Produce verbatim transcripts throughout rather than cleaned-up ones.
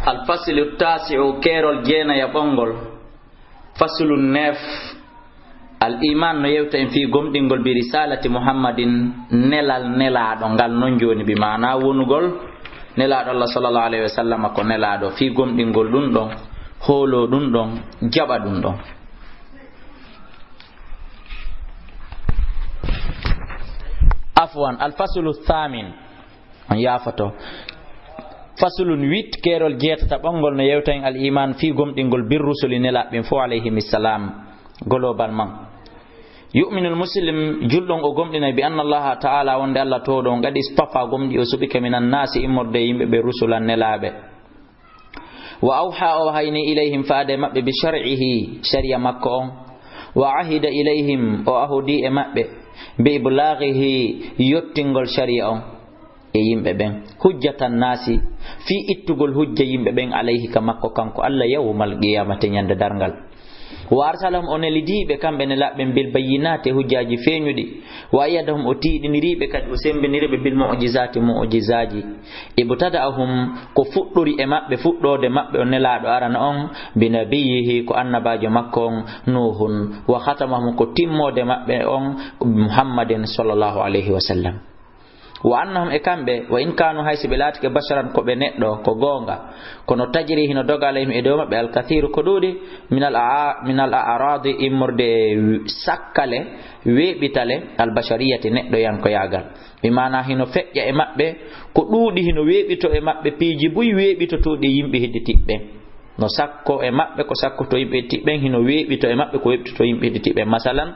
Al-faslu tasi'u, keerol jeenayaɓongol. Faslu neuf. Al-iman no yewta en fii gomɗingol bi risalati Muhammadin, nelal nelaaɗo ngal non jooni, bi maana wonugol nelaaɗo Allah sallallahu alayhi wa sallam ko nelaaɗo, fii gomɗingol ɗum ɗon, hooloo ɗum ɗon, jaɓa ɗum ɗon. Afwan, al-faslu thamin. On yaafoto. Faslun huit, keerol jeetataɓongol no yewta en al-iman fii gomɗingol bir rusuli nelaaɓe ɓen fof alayhimi salam, globalement. Yu'minul muslim, julɗo on o gomɗinay bi anna Allaha ta'ala wonde Allah toowɗo on qad istafa gomɗi o suɓike minan nasi immorde e yimɓe ɓe rusulan nelaaɓe. Wa awha o wahayni ilayhim faade maɓɓe bi shar'ihi shari'a makko on. Wa ahida ilayhim o ahodi e maɓɓe bi iblaghihi yottingol shari'a on. E yimɓe ɓen, hujjatan naasi, fii ittugol hujja yimɓe ɓen, alayhi, ka makko kanko Allah, yawmal qiyamati, ñande darngal. Wa arsalahum, o nelidii ɓe kamɓe nelaaɓe ɓen, bil bayyinaati, e hujjaaji feeñuɗi. Wa ayyadahum, o tiiɗiniri ɓe kadi, o sembiniri ɓe, bil mu'jizaati, mu'jizaaji. Ibtada'ahum, ko fuɗɗori e maɓɓe, fuɗɗoode maɓɓe, o nelaaɗo arano on, bi nabiyyihi, ko annabaajo makko on, Nuuhun. Wa khatamahum, ko timmoode maɓɓe on, Muhammadin sallallahu alayhi wa sallam. Wa annahum, e kamɓe, wa in kanu, hay si ɓe laatike basharan ko ɓe neɗɗo, ko goonga, kono tajri hino doga alayhim e dow maɓɓe alkathiru ko ɗuuɗi minal a-, minal a'radi immorde e sakkale, weeɓitale, albashariyati neɗɗoyankoyaagal. Bi maana hino feƴƴa e maɓɓe, ko ɗuuɗi hino weeɓito e maɓɓe piiji buy weeɓitotooɗi yimɓe hedditiɓɓe. No sakko e maɓɓe ko sakkoto yimɓe hedditiɓɓen, hino weeɓito e maɓɓe ko weeɓitoto yimɓe hedditiɓɓen. Masalan,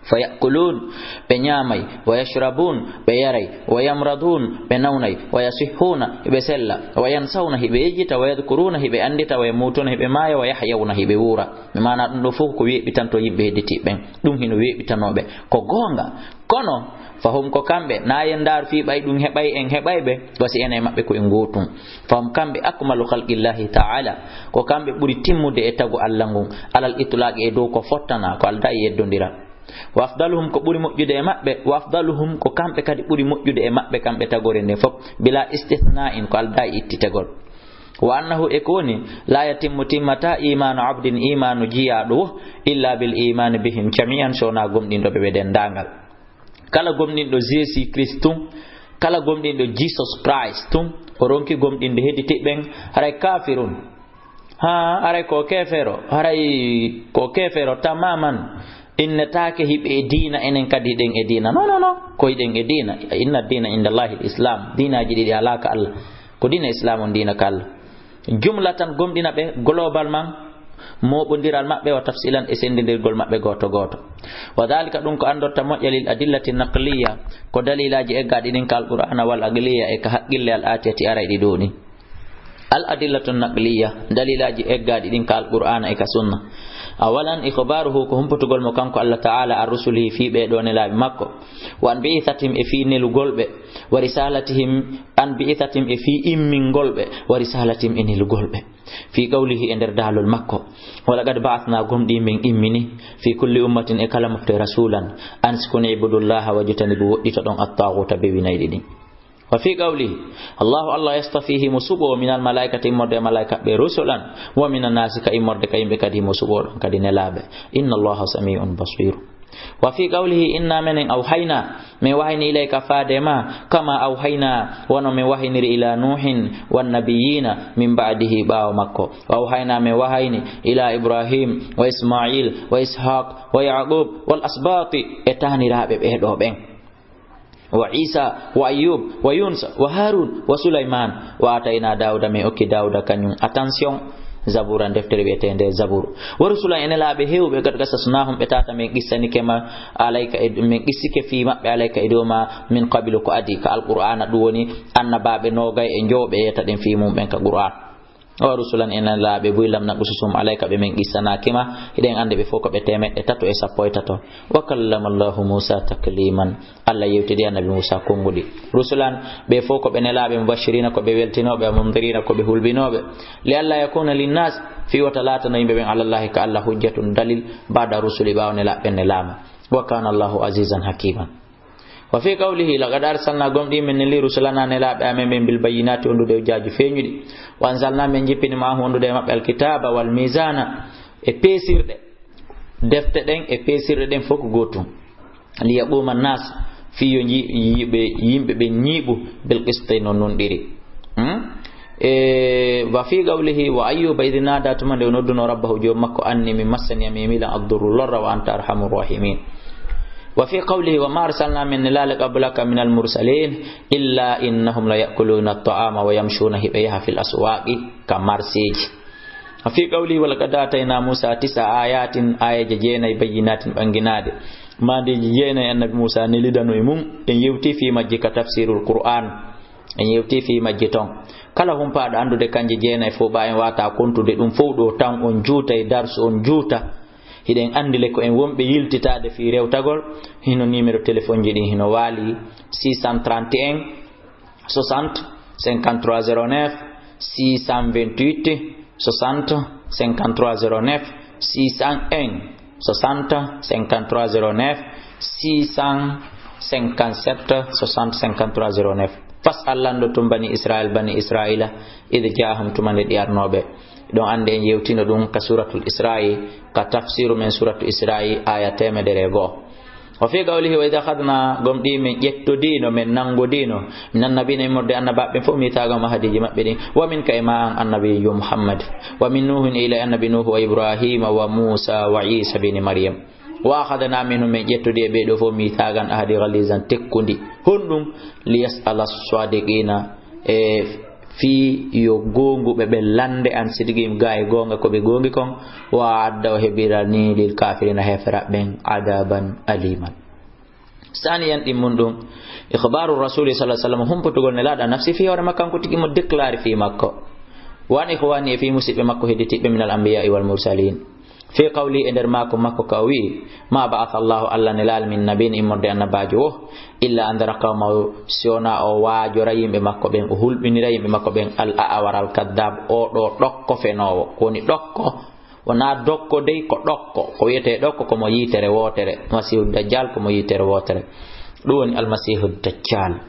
Fa ya'kulun, ɓe ñaamay, wa yashrabun, ɓe yaray, wa yamradun, ɓe nawnay, wa yasihhuna, hiɓe sella, wa yansawna, hiɓe yejjita, wa yadhkuruna, hiɓe anndita, wa yamutuna, hiɓe maaya, wa yahyawna, hiɓe wuura. Mi maana ɗum ɗo fof ko weeɓitanto yimɓe hedditiɓɓen. Ɗum hino weeɓitanoo ɓe. Ko goonga. Kono, fahum ko kamɓe, na yen ndaaru fii ɓay ɗum heɓay en heɓay ɓe, wa si en e maɓɓe ko en gootum. Fahum kamɓe akmalu khalqillahi ta'ala, ko kamɓe ɓuri timmude e tagu Allah ngun, alal itlaqi e dow ko fottana, ko aldaa e yeddondira. Wa afdaluhum, ko ɓuri moƴƴude e maɓɓe, wa afdaluhum, ko kamɓe kadi ɓuri moƴƴude e maɓɓe, kamɓe tagore nden fof, bila istithna'in, ko aldaa e ittitegol. Wa annahu, e ko woni, la yatimmu, timmata, imanu abdin, imanu jiyaaɗo wo, illa bil imani bihim jami'an, so wonaa gomɗinɗo ɓe ɓe denndaangal. Kala gomɗinɗo Jeesi Kristu, kala gomɗinɗo Jesus Christ tun, o ronki gomɗinde hedditiɓɓen, haray kafirun. Ha, haray ko kefero, haray ko kefero tamaman. Innetaake hiɓe e diina, enen kadi hiɗen e diina. Non, non, non. Ko hiɗen e diina. Inna diina inda Allahi l-Islam. Diinaaji ɗiɗi alaa ka Allah. Ko diina Islam on diina ka Allah. Jumlatan gomɗina ɓe, globalement, mooɓondiral maɓɓe, wa tafsilan e sendindirgol maɓɓe gooto gooto. Wa dhalika ɗum ko anndorta moƴƴa lil adillati naqliya, ko dalilaaji eggaaɗi ɗin ka Alqur'aana wal aqliya e ka haqqille al atiyati arayɗi ɗo ɗin. Al adillatu naqliya, dalilaaji eggaaɗi ɗin ka Alqur'aana e ka sunna. Awalan, ikhbaruhu ko humputugol mo kanko Allah Ta'ala an rusulihi fii ɓee ɗoo nelaaɓe makko. Wa an bi'ithatihim e fii nelugol ɓe. Wa risalatihim an bi'ithatihim e fii immingol ɓe. Wa risalatihim e nelugol ɓe. Fii qawlihi e nder daalol makko. Wa laqad ba'athna gomɗii men immini. Fii kulli ummatin e kala mofte rasulan. An sikun ibudullaha wajitanibu woɗɗito ɗon at-taghuta bewinayɗi ɗin. Wa fii qawlihi, Allahu Allah yastafihi mo suɓo minal malaikati immorde e malaika ɓe rusulan, wa minan nasi ka immorde ka yimɓe kadi mo suɓo ɗon kadi nelaaɓe. Inna Allaha sami'un basiru. Wa fii qawlihi, inna menen awhayna, men wahayni ilayka faade ma, kama awhayna, wano men wahayniri ila Nuhin, wan nabiyina, min ba'dihi ɓaawo makko. Wa awhayna men wahayni ila Ibrahim, wa Ismail, wa Ishaq, wa Yaqub, wal asbati, e taaniraaɓe ɓee ɗoo ɓen. Wa Isa, wa Ayyub, wa Yunus, wa Harun, wa Sulaiman, wa atayna Dawuda, min okki Dawuda kañum, attention, Zabura, deftere wi'eteende Zabur. Wa rusulan e nelaaɓe heewɓe, qad qasasnahum ɓe tata min qissanike ma, alayka e, min qissike fii maɓɓe, alayka e dow ma, min qabilu ko adi, ka Alqur'aana, ɗum woni annabaaɓe noogay e njowo ɓe yeta ɗen fii mum ɓen ka Qur'aan. Wa rusulan e nelaaɓe buy lam naqsusum alayka ɓe min qissanaaki ma, hiɗen anndi ɓe fof ko ɓe teemeɗɗe tato e sappo e tato. Wa kallama Allahu Musa takliman. Allah yewtidi Annabi Musa konnguɗi. Rusulan, ɓe fof ko ɓe nelaaɓe mubashirina, ko ɓe weltinooɓe, wa mundirina, ko ɓe hulɓinooɓe. Li alla yakuna linnas, fii wota laatano yimɓe ɓen alallahi ka Allah hujjatun dalil, ba'da rusuli ɓaawo nelaaɓe ɓen nelaama. Wa kana Allahu azizan hakiman. Wa fi qawlihi, laqad arsalna, gomɗii men neli, rusulana, nelaaɓe amen ɓen, bil bayyinati, wondude e hujjaaji feeñuɗi. Wa anzalna, men jippini, ma'ahum, wondude e maɓɓe, al kitaba wal mizana, e peesirɗe. Defte ɗen e peesirɗe ɗen fof ko gootum. Li yaquma nas, fii yo nji-, yiɓe, yimɓe ɓen ñiiɓu, bil qisti, no nunɗiri. Hmm? E, wa fi qawlihi, wa ayyuba idh nada, tuma nde o nodduno rabbahu, joom makko, anni, min massani, a memilan, addurru, lorra, wa anta arhamur rahimin. Wa fi qawlihi, wa ma arsalna, men nelaali, qablaka minal mursalin, illa innahum la ya'kuluna at-ta'ama wa yamshuna, hiɓe yaha, fil aswaqi, ka marseeji. Wa fi qawlihi, wa laqad atayna Musa tis'a ayatin, ayaje jeenay, bayyinatin, ɓanginaaɗe. Maandeeji jeenay annabi Musa nelidano e mum, en yewti fii majji ka tafsirul Qur'an. En yewti fii majji ton. Kala humpaaɗo anndude kanje jeenay fof, ɓa en wata kontude ɗum fof ɗo tan, on juuta e darsu, on juuta. Hiɗen anndi le ko en wonɓe yiltitaade fii rewtagol, hino numéro téléphone ji ɗin hino waali, six cent trente et un, soixante, cinquante-trois zéro neuf, six cent vingt-huit, soixante, cinquante-trois zéro neuf, six cent un, soixante, cinquante-trois zéro neuf, six cent cinquante-sept, soixante, cinquante-trois zéro neuf. Fas'al, lanndo tun, bani Israil, bani Israila, id jaahum, tuma nde ɗi arnooɓe. Ɗon annde en yewtino ɗum ka Suratul Isra'i, ka tafsiru men Suratul Isra'i, aya teemedere e go'o. Wa fi qawlihi, wa idh akhadna, gomɗii men ƴettodiino, men nanngodiino, min annabiyina, immorde annabaaɓe ɓen fof, mithaqahum, ahadiji maɓɓe ɗin, wa minka, e ma an, annabiyyu Muhammad, wa min Nuhin, e ila annabi Nuhu, wa Ibrahima, wa Musa, wa Isa bini Maryam. Wa akhadna minhum, men ƴettodi e ɓee ɗoo fof, mithaqan, ahadi, ghalizan, tekkundi. Honɗum? Liyas'ala sadiqina, e fii yo goonguɓe ɓe lannde an sidqihim, gaa e goonga ko ɓe goongi kon, wa adda, o heɓirani, lil kafirina, heeferaaɓe ɓen, adaban aliman. Saniyan, ɗimmun ɗum, ikhbaru rasuli sallallahu alaihi wasallam, humputugol nelaaɗo nafsi fii hoore makko, kanko tigi mo déclaré fii makko. Wa an ikhwani, e fii musiɓɓe makko hedditiɓɓe, minal anbiya'i wal mursalin. Fi qawli, e nder maako makko ka o wi'i, ma ba'atha Allahu, Allah nelaali, min nabiyyin, immorde annabaajo wo, illa andara qawmahu, si wonaa o waajora yimɓe makko ɓen, o hulɓinira yimɓe makko ɓen, al a'war al kadhab, o ɗo ɗokko fenoowo, ko woni ɗokko, wonaa dokko dey, ko ɗokko, ko wi'etee ɗokko, ko mo yitere wootere, Masiihu Dajjal ko mo yitere wootere, ɗum woni Almasiihu Dajjal.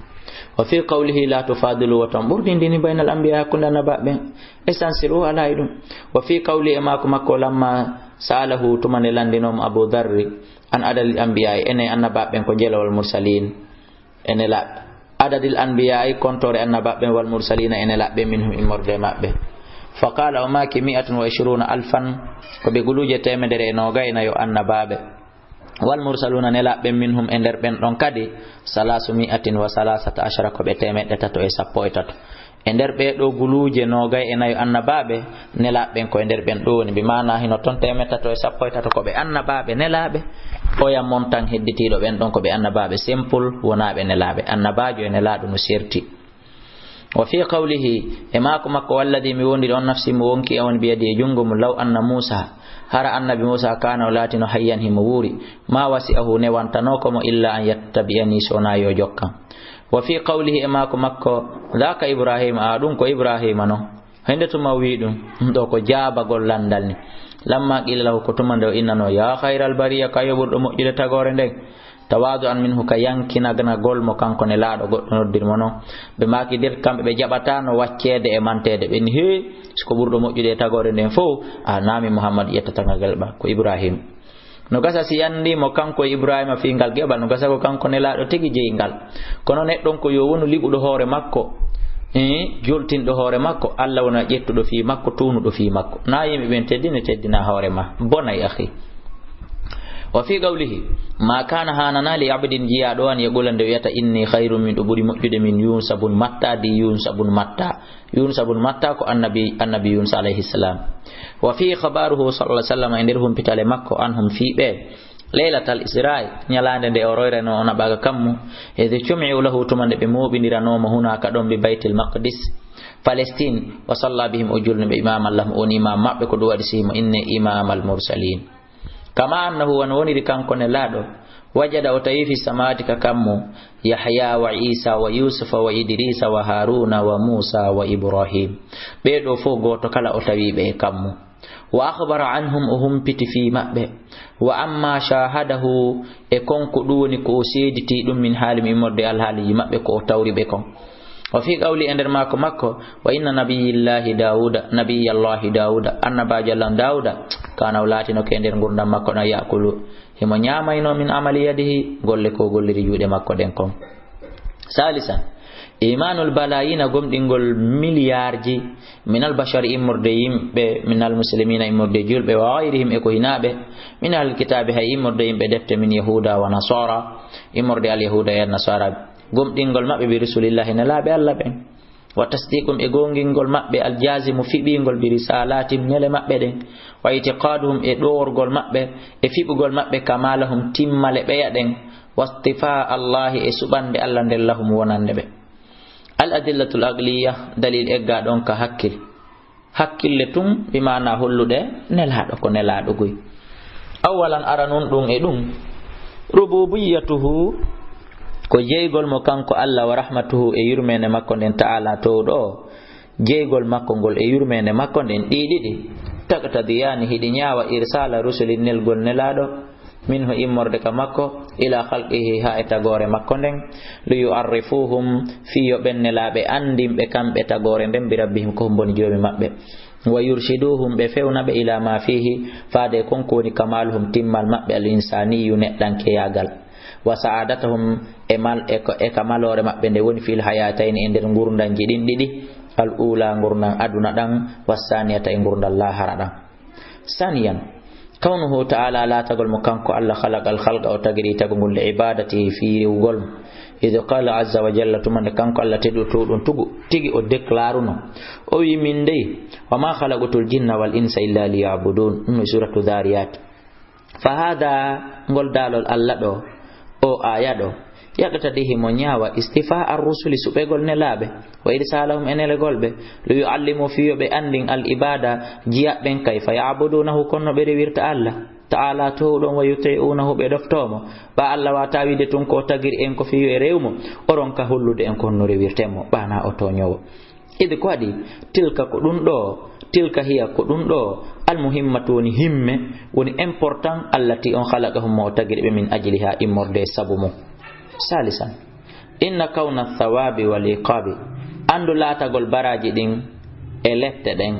Wa fi qawlihi, la tufadilu, woto on ɓurdindini, baynal anbiya, hakkunde annabaaɓe ɓen, essentiel o alaa e ɗum. Wa fi qawli, e maako makko, lamma sa'alahu, tuma nde lanndinoo mo Abu Dharri, an adadil anbiya, ene annabaaɓe ɓen ko njelo, wal mursalin, e nelaaɓe. Adadil anbiya, kontoore annabaaɓe ɓen, wal mursalina, e nelaaɓe ɓen, minhum, immorde e maɓɓe. Fa qala, o maaki, mi'atun wa ishruna alfan, ko ɓe guluuje teemedere e noogay e nayo annabaaɓe. Wal mursaluna, nelaaɓe ɓen, minhum, e nder ɓen ɗon kadi, salasu mi'atin wa salasata ashara, ko ɓe teemeɗɗe tato e sappo e tato. E nder ɓee ɗoo guluuje noogay e nayo annabaaɓe, nelaaɓe ɓen ko e nder ɓen ɗoo woni, bi maana hino ton teemeɗɗe tato e sappo e tato ko ɓe annabaaɓe nelaaɓe, oya montan hedditiiɗo ɓen ɗon ko ɓe annabaaɓe simple, wonaa ɓe nelaaɓe. Annabaajo e nelaaɗo no serti. Wa fi qawlihi, e maako makko, walladhi, mi wondiri on nafsi mo wonki e on biyadi e junngo mum, law anna Muusa, hara annabi Muusa kaana o laatino hayyan himo wuuri, ma wasi'ahu, newantanoo ko mo, illa an yattabi'ani, so wonaa yo jokkan. Wa fi qawlihi, e maako makko, dhaka Ibrahim, a ɗum ko Ibrahima non. Hende tuma o wi'i ɗum, ɗum ɗo ko jaabagol lanndal ni. Lamma qila lahu, ko tuma nde o innanoo, ya khayral bariya, ka yo ɓurɗo moƴƴude tagoore nden. Tawadu'an minhu, ka yankinagol mo kanko nelaaɗo goɗɗo noddir mo non. Ɓe maaki, dir kamɓe ɓe jaɓataano wacceede e manteede. Ɓe ni, hee, si ko ɓurɗo moƴƴude e tagoore nden fow, a naami Muhammad ƴettata ngal geɓal, ko Ibrahim. No gasa si anndi mo kanko e Ibrahima fii ngal geɓal, no gasa ko kanko nelaaɗo tigi jeyi ngal. Kono neɗɗo on ko yo wonu liɓuɗo hoore makko, eh, joltinɗo hoore makko, Alla wona ƴettuɗo fii makko, tuunuɗo fii makko. Na yimɓe ɓen teddine, teddina hoore ma. Bonay, akhi. Wa fi qawlihi, ma kana, hanana, li abdin, jiyaaɗo an, yaqula, nde wiyata, inni khayrun, min ɗo ɓuri moƴƴude, min Yunusa bun Matta, di Yunusa bun Matta. Yunusa bun Matta ko annabi, annabi Yunus alayhi salam. Wa fi khabaruhu sallallahu alaihi wasallam, e nder humpitale makko, anhum, fii ɓe, laylatal Isra'i, ñalaande nde o royrano o naɓaaka kammu, idh jumi'u lahu, tuma nde ɓe mooɓindiranoo mo, hunaka, ɗon, bi Baytil Maqdis, Palestine, wa salla bihim, o julni ɓe, imaman lahum, o woni imam maɓɓe, ko ɗum waɗi si mo inne imamal mursalin. Kama annahu, wano woniri kanko nelaaɗo, wajada, o tawi, fi samawati, ka kammu, Yahya wa Isa wa Yusufa wa Idrisa wa Haruna wa Musa wa Ibrahim. Ɓee ɗoo fof gooto kala o tawi ɓe e kammu. Wa akhbara anhum, o humpiti fii maɓɓe. Wa amma shahadahu, e kon ko ɗum woni ko o seediti ɗum min haalihim immorde alhaaliiji maɓɓe ko o tawri ɓe kon. Wa fii qawli, e nder maako makko, wa inna nabiyyillahi Dawuda, nabiyyallahi Dawuda, annabaajo Allah on Dawuda, kana o laatino ko e nder ngurdam makko ɗon ya'kulu, himo ñaamayno min amali yadihi, golle ko golliri juuɗe makko ɗen kon. Salisan, imanul balayina, gomɗingol miliyarji, minal bashari, immorde yimɓe, minal muslimina, immorde julɓe, wa ghayrihim, e ko hinaaɓe, min ahlil kitaabi, hay immorde yimɓe defte, min yahuda wa nasara, immorde al yahuda e nasara, gomɗingol maɓɓe bi rusulillahi, nelaaɓe Allah ɓen. Wa tasdiqum, e goongingol maɓɓe, aljazimu, fiɓingol, bi risalatihim, nele maɓɓe ɗen. Wa itiqaduhum, e ɗoworgol maɓɓe, e fiɓugol maɓɓe, kamalahum, timmale ɓeya ɗen. Wastifa Allahi, e suɓande Allah nden, lahum, wonande ɓe. Al adillatul aqliya, dalil egga ɗon ka hakkil. Hakkille tun, bi maana hollude nelaaɗo ko nelaaɗo goy. Awwalan, aranun ɗun e ɗun, rububiyatuhu, ko jeygol mo kanko Allah, wa rahmatuhu, e yurmeende makko nden, ta'ala, towɗo o. Jeygol makko ngol e yurmeende makko nden, ɗi ɗiɗi, taqtadiyani, hiɗi ñaawa, irsala rusuli, nelgol nelaaɗo, minhu, immorde ka makko, ila khalqihi, haa e tagoore makko nden, li yu'arrifuhum, fii yo ɓen nelaaɓe anndin ɓe kamɓe tagoore nden, bi rabbihim, ko hombo woni Joomi maɓɓe, wa yurshiduhum, ɓe fewna ɓe, ila ma fihi, faade e kon ko woni kamaluhum, timmal maɓɓe, al insaniyu, neɗɗankeyaagal, wa sa'adatahum, e mal-, e ko, e ka maloore maɓɓe nde woni, fil hayatayni, e nder ngurndanji ɗin ɗiɗi, al ula, ngurdan aduna ɗan, wa saniyata, e ngurdan laahara ɗan. Saniyan, kawnuhu ta'ala, laatagol mo kanko Allah, khalaqal khalqa, o tagiri tagugol, li ibadatihi, fii rewugol mo. Idh qala azza wa jalla, tuma nde kanko Allah teɗuɗo towɗo on tugu, tigi o déclaruno, o wi, min dey, wa ma khalaqtul jinna wal insa illa liya'budun. Ɗum e suratu Dhariyat. Fa hada, ngol daalol Allah ɗo, o aya ɗo, yaqtadi, himo ñaawa, istifa ar rusuli, suɓegol nelaaɓe, wa irsalahum, e nelegol ɓe, li yu'allimu, fii yo ɓe anndin, al ibada, jiyaɓe ɓen, kayfa ya'budunahu, kon no ɓe rewirta Allah ta'ala towɗo on, wa yuti'unahu, ɓe ɗoftoo mo. Ɓa Allah wata wiide tun ko o tagiri en ko fii yo en rew mo, o ronka hollude en ko honno rewirten mo, ɓa na o tooñoowo. Idi ko waɗi, tilka, ko ɗun ɗo, tilka hiya, ko ɗun ɗo, al muhimmatu, woni himme, woni important, allati, on, khalaqahum, mo o tagiri ɓe, min ajliha, immorde sabu mum. Salisan, inna kawna thawabi wal iqabi, anndu laatagol baraaji ɗin e lette ɗen,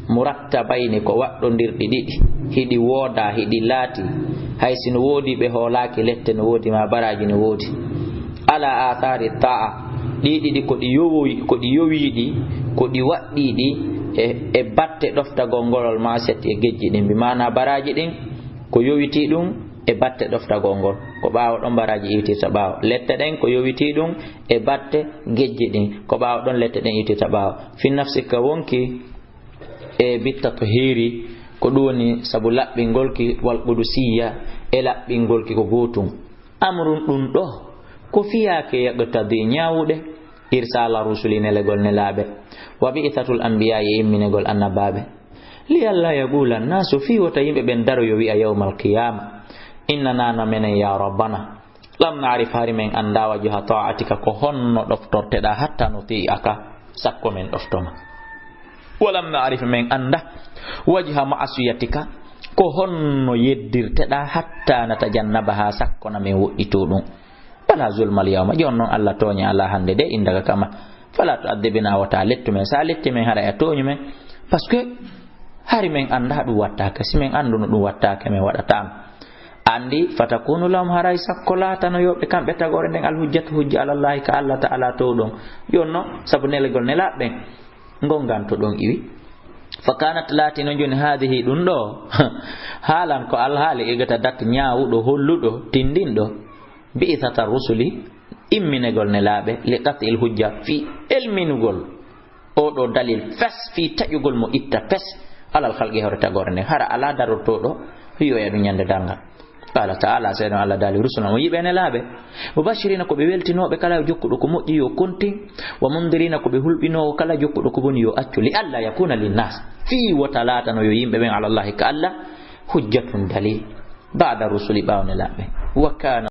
murattabayni, ko waɗɗondirɗi ɗiɗi, hiɗi wooda, hiɗi laati, hay si no woodi ɓe hoolaaki lette no woodi, ma baraaji no woodi. Ala athari ta'a, ɗi ɗiɗi ko ɗi yowoy-, ko ɗi yowiiɗi, ko ɗi waɗɗiiɗi e, e batte ɗoftagol ngolol maasiyati e gejji ɗin, bi maana baraaji ɗin ko yowitii ɗum e batte ɗoftagol ngol, ko ɓaawo ɗon baraaji iwtirta ɓaawo. Lette ɗen ko yowitii ɗum e batte gejji ɗin, ko ɓaawo ɗon lette ɗen iwtirta ɓaawo. Fi nafsi, ka wonki e bitta to heeri, ko ɗum woni sabu laɓɓingolki, wal qudusiyya, e laɓɓingolki ko gootum. Amrun, ɗum ɗo, ko fiyaake, yaqtadi, ñaawude, irsala rusuli, nelegol nelaaɓe, wa bi'thatul anbiya, e imminegol annabaaɓe. Li alla yaqula nnasu, fii wota yimɓe ɓen daroyo wi'a yawmal qiyama, innana, no menen, ya rabbana, lam na'rif, hari men annda, wajha ta'atika, ko honno ɗoftorteɗa, hatta nuti'aka, sakko men ɗoftoma. Wa lam na'rif, men annda, wajha ma'asiyatika, ko honno yeddirteɗa, hatta natajannabaha, sakko na men woɗɗito ɗum. Wala zulma al yawma, jon non Allah tooña ala hannde de, indaka kama. Fala tu'adhibna, wota lettu men. Sa letti men, haray a tooñu men. Parce que hari men annda ɗum wattaka. Si men annduno ɗum wattaka, men waɗatano. Andi, fatakunu lahum, haray sakko laatano yo ɓe kamɓe tagore nden, al hujjatu, hujja, ala Allahi, ka Allah ta'ala to ɗon. Jon non, sabu nelegol nelaaɓe ɓen. Ngonganto ɗon iwi. Fa kanat, laatino joni, hadihi, ɗum ɗo. Haalan ko alhaali igata dat, ñaawuɗo, holluɗo, tindinɗo. Bi'thata rusuli, imminegol nelaaɓe, li qat'il hujja, fii elminugol oɗo dalil fes, fii taƴugol mo itta fes, alal khalqi, hoore tagore nde, hara alaa darortooɗo, wi'oya ɗum ñande darngal. Qala ta'ala, seeɗon Allah daali, rusulan, o yiɓe nelaaɓe, mubashirina, ko ɓe weltinooɓe, kala jokkuɗo ko moƴƴi yo kontin, wa mundirina, ko ɓe hulɓinoowo, kala jokkuɗo ko boni yo accu, li alla yakuna linnas, fii wota laatano yo yimɓe ɓen, ala Allahi, ka Allah, hujjatun, dalil, ba'da rusuli, ɓaawo nelaaɓe. Wa kana